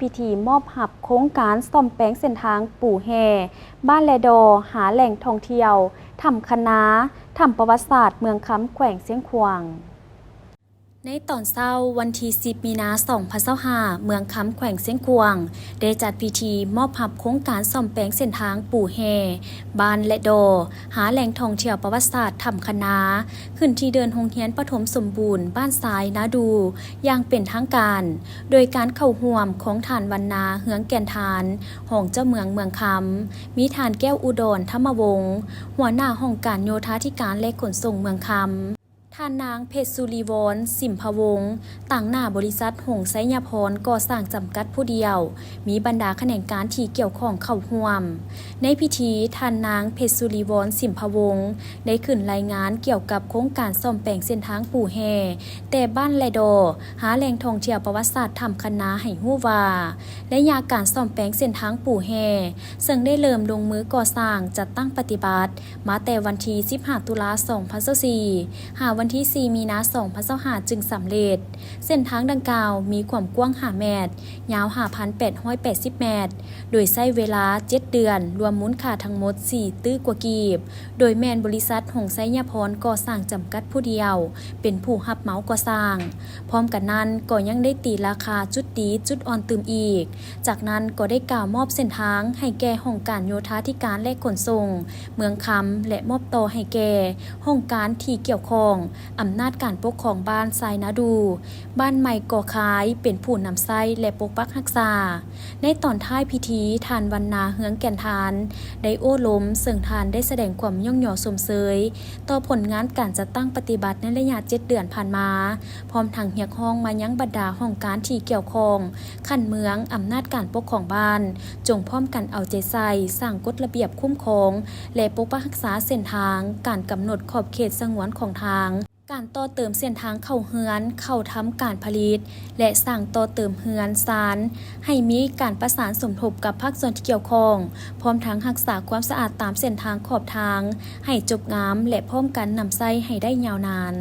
ພິທີມອບຮັບໂຄງການສ້ອມແປງເສັ້ນທາງປູແຮ່ ບ້ານແລດໍ ຫາແຫຼ່ງທ່ອງທ່ຽວ ຖ້ຳຄະນາ, ຖ້ຳປະຫວັດສາດເມືອງຄຳ ແຂວງຊຽງຂວາງ. ໃນຕອນເຊົ້າວັນທີສິບ ມີນາ ສອງພັນຊາວຫ້າ ເມືອງຄຳ ແຂວງຊຽງຂວາງ ໄດ້ຈັດພິທີມອບຮັບໂຄງການສ້ອມແປງເສັ້ນທາງປູແຮ່ ບ້ານແລດໍ ຫາແຫຼ່ງທ່ອງທ່ຽວປະຫວັດສາດຖ້ຳຄະນາ ຂຶ້ນທີ່ເດີ່ນໂຮງຮຽນປະຖົມສົມບູນ ບ້ານຊາຍນາດູ ຢ່າງເປັນທາງການ ໂດຍການເຂົ້າຮ່ວມຂອງທ່ານ ວັນນາ ເຮືອງແກ່ນທານ ຮອງເຈົ້າເມືອງເມືອງຄຳ, ມີທ່ານ ແກ້ວອຸດອນ ທຳມະວົງ ຫົວໜ້າຫ້ອງການໂຍທາທິການ ແລະ ຂົນສົ່ງເມືອງຄຳ, ທ່ານນາງ ເພັດສຸລີວອນ ສິມພະວົງ ຕາງໜ້າບໍລິສັດ ຫົງໄຊຍະພອນ ກໍ່ສ້າງ ຈຳກັດຜູ້ດຽວ, ມີບັນດາຂະແໜງການທີ່ກ່ຽວຂ້ອງເຂົ້າຮ່ວມ. ໃນພິທີ, ທ່ານນາງ ເພັດສຸລີວອນ ສິມພະວົງ ໄດ້ຂຶ້ນລາຍງານກ່ຽວກັບໂຄງການສ້ອມແປງເສັ້ນທາງປູແຮ່ ແຕ່ບ້ານແລດໍ ຫາແຫຼ່ງທ່ອງທ່ຽວປະຫວັດສາດຖ້ຳຄະນາ ໃຫ້ຮູ້ວ່າ ໄລຍະການສ້ອມແປງເສັ້ນທາງປູແຮ່ ເຊິ່ງໄດ້ເລີ່ມລົງມືກໍ່ສ້າງ ຈັດຕັ້ງປະຕິບັດ ມາແຕ່ວັນທີສິບຫ້າ ຕຸລາ ສອງພັນຊາວສີ່ ຫາວັນທີສີ່ ມີນາ ສອງພັນຊາວຫ້າ ຈຶ່ງສຳເລັດ. ເສັ້ນທາງດັ່ງກ່າວມີຄວາມກວ້າງຫ້າແມັດ, ຍາວຫ້າພັນແປດຮ້ອຍແປດສິບແມັດ, ໂດຍໃຊ້ເວລາເຈັດເດືອນ, ລວມມູນຄ່າທັງໝົດສີ່ຕື້ກວ່າກີບ, ໂດຍແມ່ນບໍລິສັດ ຫົງໄຊຍະພອນ ກໍ່ສ້າງ ຈຳກັດຜູ້ດຽວ ເປັນຜູ້ຮັບເໝົາກໍ່ສ້າງ. ພ້ອມກັນນັ້ນກໍຍັງໄດ້ຕີລາຄາຈຸດດີຈຸດອ່ອນຕື່ມອີກ. ຈາກນັ້ນກໍໄດ້ກ່າວມອບເສັ້ນທາງໃຫ້ແກ່ຫ້ອງການໂຍທາທິການ ແລະ ຂົນສົ່ງເມືອງຄຳ ແລະ ມອບຕໍ່ໃຫ້ແກ່ຫ້ອງການທີ່ກ່ຽວຂ້ອງ, ອຳນາດການປົກຄອງບ້ານຊາຍນາດູ, ບ້ານໃໝ່ກໍຄາຍ ເປັນຜູ້ນຳໃຊ້ ແລະ ປົກປັກຮັກສາ. ໃນຕອນທ້າຍພິທີ, ທ່ານ ວັນນາ ເຮືອງແກ່ນທານ ໄດ້ໂອ້ລົມ, ເຊິ່ງທ່ານໄດ້ສະແດງຄວາມຍ້ອງຍໍຊົມເຊີຍຕໍ່ຜົນງານການຈັດຕັ້ງປະຕິບັດໃນໄລຍະເຈັດເດືອນຜ່ານມາ, ພ້ອມທັງຮຽກຮ້ອງມາຍັງບັນດາຫ້ອງການທີ່ກ່ຽວຂ້ອງຂັ້ນເມືອງ, ອຳນາດການປົກຄອງບ້ານ ຈົ່ງພ້ອມກັນເອົາໃຈໃສ່ສ້າງກົດລະບຽບຄຸ້ມຄອງ ແລະ ປົກປັກຮັກສາເສັ້ນທາງ, ການກຳນົດຂອບເຂດສະຫງວນຂອງທາງ, ການຕໍ່ເຕີມເສັ້ນທາງເຂົ້າເຮືອນ, ເຂົ້າທຳການຜະລິດ ແລະ ສ້າງຕໍ່ເຕີມເຮືອນຊານ ໃຫ້ມີການປະສານສົມທົບກັບພາກສ່ວນທີ່ກ່ຽວຂ້ອງ, ພ້ອມທັງຮັກສາຄວາມສະອາດຕາມເສັ້ນທາງຂອບທາງໃຫ້ຈົບງາມ ແລະ ພ້ອມກັນນຳໃຊ້ໃຫ້ໄດ້ຍາວນານ.